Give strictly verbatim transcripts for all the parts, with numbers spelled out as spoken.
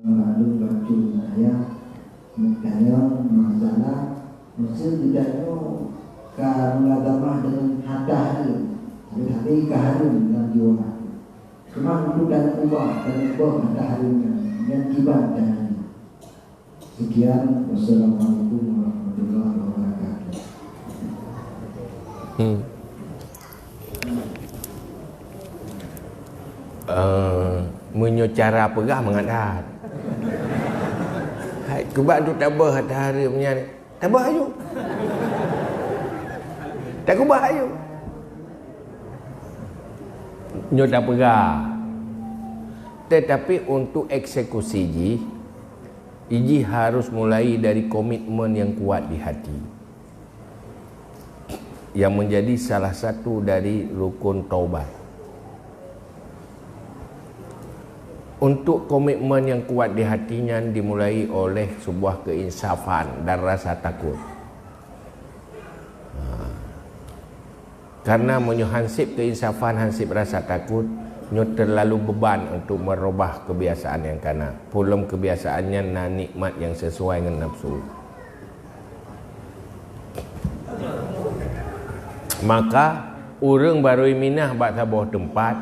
Mandum bacut ayah, meutanyong masalah, meuseu geutanyoe ka mulazamah deungon hareuem, tapi ka hareuem lam jiwa. Cuma untuk tanyoe ubah, tanyoe ubah hareuem nyan, nyan kiban tanyoe. Sekian, wassalamualaikum warahmatullahi wabarakatuh. Hmm. Uh, meunyoe cara peugah mangat that. Hai, keubah tu tabah hareuem nyan. Tabah ayu. Takubah ayu. Nyoe tapeugah. Tetapi untuk eksekusi jih, jih harus mulai dari komitmen yang kuat di hati. Yang menjadi salah satu dari rukun taubat. Untuk komitmen yang kuat di hati nyan dimulai oleh sebuah keinsafan dan rasa takut. Ha. Karena meunyoe hansip keinsafan, hansip rasa takut, nyoe terlalu beban untuk merubah kebiasaan yang kana. Pulom kebiasaan nyan na nikmat yang sesuai ngon nafsu. Maka ureuëng barô minah bak saboh teumpat,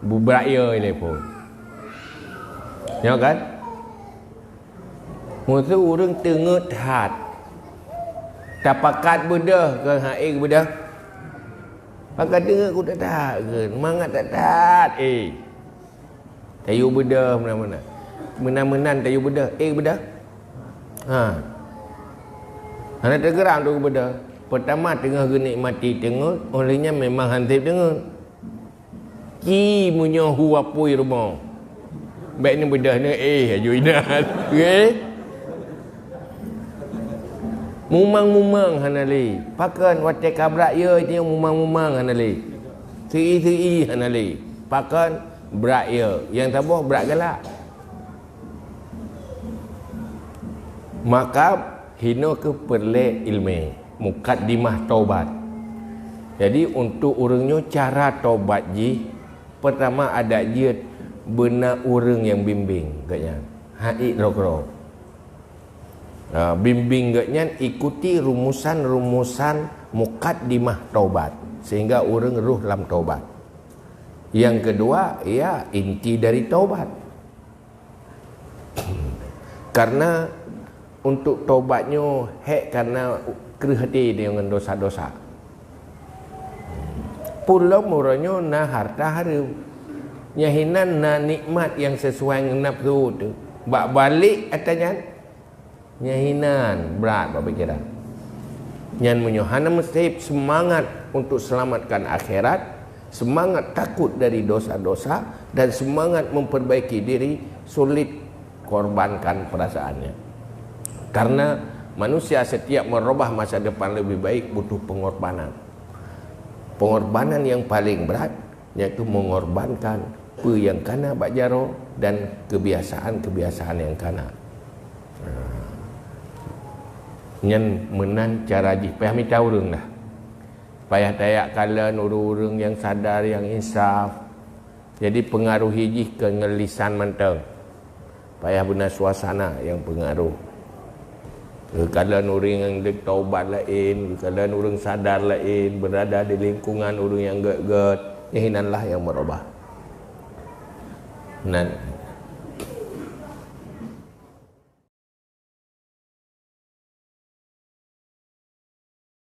bubrak ye lé phon. Nyo kan? Meuseu ureuëng teungeut that. Tapakat beudôh keu hai beudôh. Pakat teungeut ku that-that keu mangat that-that eh. Tayue beudôh meunan-meunan. Meunan-meunan tayue beudôh. Eh beudôh. Ha. Hana teugeurang tu beudôh. Pertama teungoh geunikmati teungeut, oleh nyan memang hansip teungeut. Ci meunyoe hu apui rumoh. Bèk ni beudôh ni eh aju inan. Okey. Mumang-mumang hana lé. Pakon watèe ka brak ye itu mumang-mumang hana lé. Sii-sii hana lé. Pakon brak ye. Nyang saboh brak galak. Maka hino keu peureulèe ileumèe, mukaddimah taubat. Jadi untuk ureuëng nyoe cara taubat jih, pertama adak jeuet beuna ureuëng nyang bimbing geuhnyan. Hai droe-droe. Ha, bimbing geuhnyan ikuti rumusan-rumusan mukaddimah taubat sehingga ureuëng rhoh lam taubat. Yang kedua, ya inti dari taubat. Karena untuk taubat nyoe hek karena kreueh até deungon dosa-dosa. Pulom uroe nyoe na harta hareuem. Nyang hinan na nikmat nyang sesuai ngon nafsu tu. Bak balek ata nyan, nyang hinan brat bak pikiran. Nyan meunyoe hana meusép seumangat untuk seulamatkan akhirat, seumangat takut dari dosa-dosa dan seumangat memperbaiki diri, sulit korbankan perasaannya. Karena manusia setiap merubah masa depan lebih baik butuh pengorbanan. Pengorbanan yang paling berat yaitu mengorbankan peue nyang kana bak jaroe dan kebiasaan-kebiasaan nyang kana. Nyan meunan cara jih payah mita ureuëng lah. Payah tajak kalon ureuëng-ureuëng nyang sadar, nyang insaf. Jadi pengaruhi jih keu ngon lisan mantong. Payah beuna suasana nyang pengaruh. Geukalon ureuëng nyang deuek taubat laén, geukalon ureuëng sadar laén, berada di lingkungan ureuëng nyang gét-gét, nyan hinanlah nyang meurubah. Nan